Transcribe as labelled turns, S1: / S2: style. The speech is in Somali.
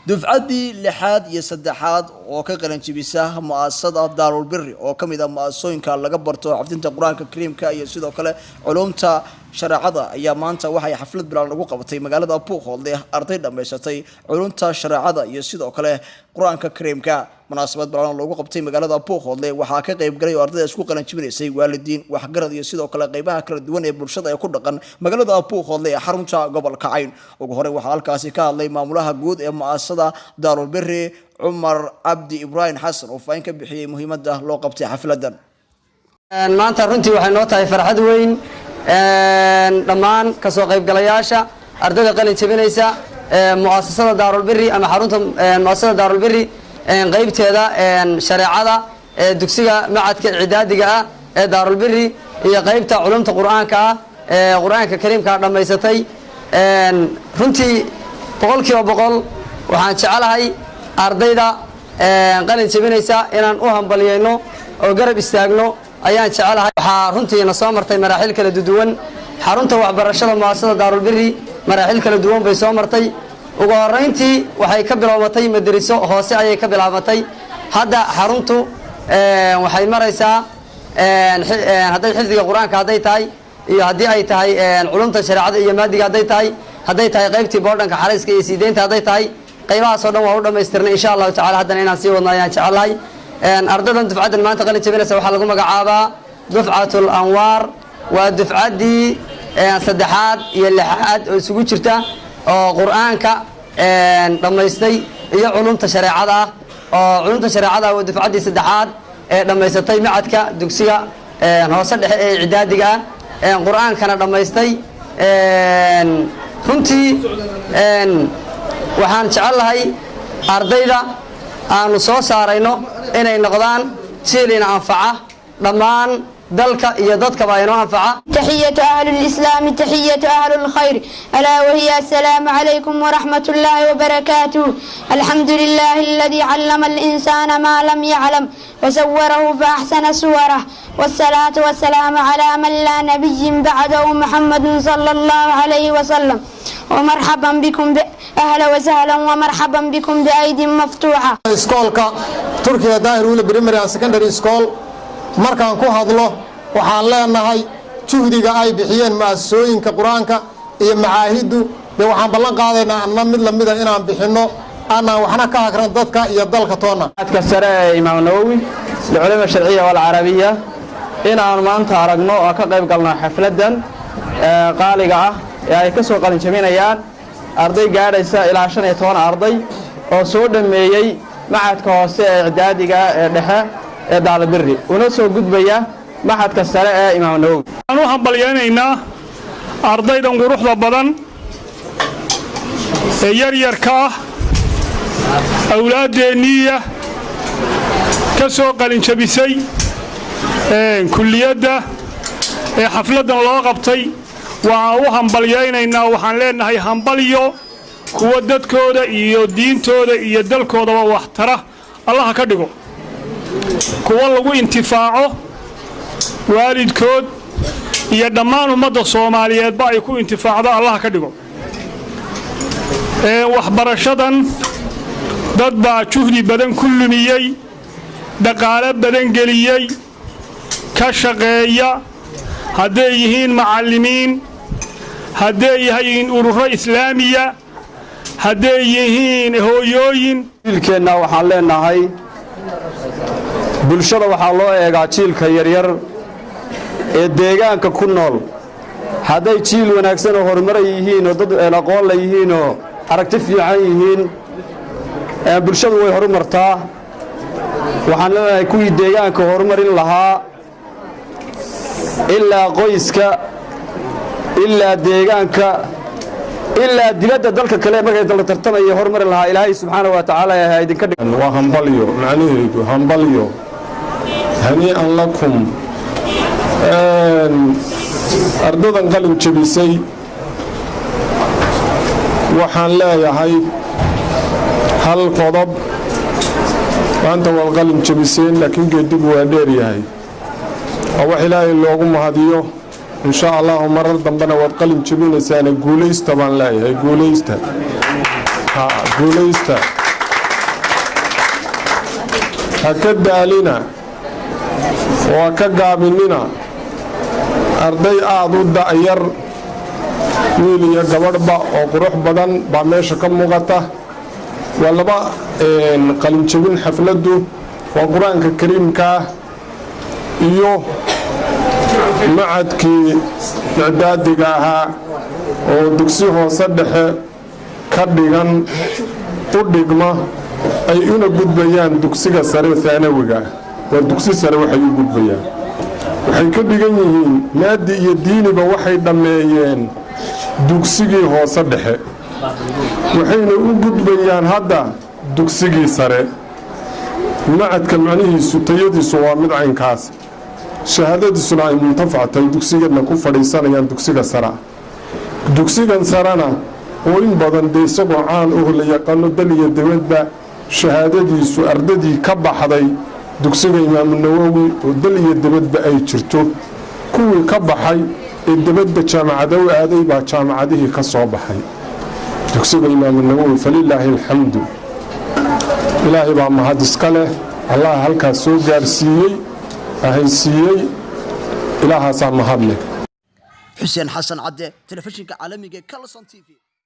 S1: Dufcaddii lixaad iyo saddexaad oo ka qalanjibisa mu'asasada Daarulbiri, oo ka mid ah mu'asasooyinka laga barto xafdinta Qur-aanka Kariimka iyo sidoo kale culumta shareecada, ayaa maanta waxay xaflad bilaan lagu qabatay magaalada Buuhoodle arday dhammaysatay culumta shareecada iyo sidoo kale Qur-aanka Kariimka. Munaasabad bilaan loogu qabtay magaalada Buuhoodle waxaa ka qayb galay oo ardayda isku qalanjibinaysay waalidiin, waxgarad iyo sidoo kale qeybaha kala duwan ee bulshada ee ku dhaqan magaalada Buuhoodle ee xarunta gobolka Cayn. Ugu horey waxaa halkaasi ka hadlay maamulaha guud ee mu'asasada Daarulbiri, Cumar Cabdi Ibraahim Xasan, oo faahin ka bixiyey muhiimadda loo qabtay xafladan.
S2: Maanta runtii waxay noo tahay farxad weyn dhammaan kasoo qaybgalayaasha ardayda qalin jebinaysa mu'asasada Daarulbiri ama xarunta mu'asasada Daarulbiri, qaybteeda shareecada ee dugsiga macadka cidaadiga ah ee Daarulbiri iyo qaybta culumta Qur-aanka ah ee Qur-aanka Kariimka dhammaysatay. Runtii 100% waxaan jecelahay ardayda qalin jebinaysa inaan u hambalyayno oo garab istaagno ayaan jecelahay. Waxaa runtiina soo martay maraaxil kala duwan xarunta waxbarashada mu'asasada Daarulbiri. Maraaxil kala duwan bay soo martay. Ugu horeyntii waxay ka bilowmatay madariso hoose ayay ka bilaabatay. Hadda xaruntu waxay maraysaa, hadday xifdiga Qur-aanka hadday tahay iyo haddii ay tahay culumta shareecada iyo maadiga hadday tahay, hadday tahay qaybtii boardingka, xarayska iyo siideynta hadday tahay, qaybahaasoo dhan waa u dhammaystirnay. Insha Allahu tacala haddana inaan sii wadno ayaan jecelahay. Ardaydan dufcaddan maanta qalin jabinaysa waxaa lagu magacaabaa Dufcatul Anwaar. Waa dufcaddii saddexaad iyo lixaad oo isugu jirta oo Qur-aanka dhammaystay iyo culumta shareecada ah, oo culumta shareecada ah waa dufcaddii saddexaad ee dhammaysatay macadka dugsiga hoose dhexe ee cidaadiga ah, Qur-aankana dhammaystay. Runtii waxaan jecel lahay ardayda aanu soo saarayno inay noqdaan jiilina anfaca dhammaan dalka iyo dadkaba inoo anfaca.
S3: تحية أهل الإسلام، تحية أهل الخير، ألا وهي السلام عليكم ورحمة الله وبركاته. الحمد لله الذي علم الإنسان ما لم يعلم وصوره فأحسن صوره، والصلاة والسلام على من لا نبي بعده، محمد صلى الله عليه وسلم. ومرحبا بكم، أهلا وسهلا ومرحبا بكم بأيدي مفتوحة.
S4: Iskoolka Turkiga, Daahir Weli Primary and Secondary School, markaan ku hadlo, waxaan leenahay juhdiga ay bixiyeen mu'asasooyinka Qur-aanka iyo macaahiddu dee waxaan ballan qaadaynaa anna mid lamida inaan bixinno, aanaan waxna ka hagran dadka iyo dalka toonna.
S5: Ka sare ee Imaam Nawowi liculuum sharciya walcarabiya inaan maanta aragno oo ka qayb galno xafladdan qaaliga ah ee ay ka soo qalinjabinayaan arday gaadhaysa ilaa 15 arday oo soo dhammeeyey macadka hoose ee icdaadiga ee dhexe ee Daalibiri, una soo gudbaya macadka sare ee Imaam Nawowi.
S6: Waxaan u hambalyaynaynaa ardaydan quruxda badan ee yaryarka ah, awlaadeenniiya ka soo qalinjabisay kulliyadda ee xafladdan loo qabtay. Waan u hambalyaynaynaa. Waxaan leenahay hambalyo. Kuwa dadkooda iyo diintooda iyo dalkoodaba wax tara Allaha ka dhigo, kuwa lagu intifaaco, waalidkood iyo dhammaan ummadda Soomaaliyeedba ay ku intifaacdo Allaha ka dhigo. Waxbarashadan dad baa juhdi badan ku lumiyey, dhaqaalo badan geliyey, ka shaqeeya, hadday yihiin macallimiin, hadday yihiin ururo Islaamiya, hadday yihiin hooyooyin.
S5: Jiilkeenna waxaan leenahay, bulshada waxaa loo eegaa jiilka yaryar ee deegaanka ku nool. Hadday jiil wanaagsan oo horumaray yihiin oo dad aqoon la yihiin oo aragti fiican yihiin, bulshadu way horumartaa. Waxaan leenahay kuwii deegaanka horumarin lahaa, ilaa qoyska, ilaa deegaanka, ilaa dibadda, dalka kale markay dala tartamaya horumari lahaa, Ilaahay subxaana wa tacaala ha idinka dhig.
S7: Waa hambalyo, macnaheedu hambalyo, hanii'an lakum ardadan qalin jebisay. Waxaan leeyahay hal qodob: maanta waad qalin jebiseen, laakiin geedigu waa dheer yahay. Waa wax Ilaahay loogu mahadiyo. Insha Allahu marar dambena waad qalin jebinaysaane guulaysta baan leeyahay, guulaysta. Ha guulaysta, ha ka daalina oo ha ka gaabinina. Arday aada u da'yar, wiil iyo gabadhba, oo qurux badan baa meesha ka muuqata. Waa laba qalinjabin xafladdu, waa Qur-aanka Kariimkaa iyo macadkii icdaadiga ahaa oo dugsi hoose dhexe ka dhigan u dhigma, ay una gudbayaan dugsiga sare haanawiga. Waa dugsi sare waxay u gudbayaan. Waxay ka dhigan yihiin maadi iyo diiniba waxay dhammeeyeen dugsigii hoose dhexe, waxayna u gudbayaan hadda dugsigii sare. Macadka macnihiisu, tayadiisu waa mid caynkaas, shahaadadiisuna ay muntafac tahay, dugsigana ku fadhiisanayaan dugsiga sara. Dugsigan sarena oo in badan dee isagoo caan oh la yaqaano dal iyo dibadba, shahaadadiisu ardadii ka baxday dugsiga Imaamu Nawowi oo dal iyo dibadba ay jirto, kuwii ka baxay ee dibadda jaamacada u aaday baa jaamacadihii ka soo baxay dugsiga Imaamu Nawowi. Falilaahi alxamdu, Ilaahay baa mahad iska leh. Allah halkaas soo gaarsiiyey, ahaysiiyey, Ilaahaasaa mahad leh.
S1: Xuseen Xasan Cadde, telefishinka caalamiga ee Kalson TV.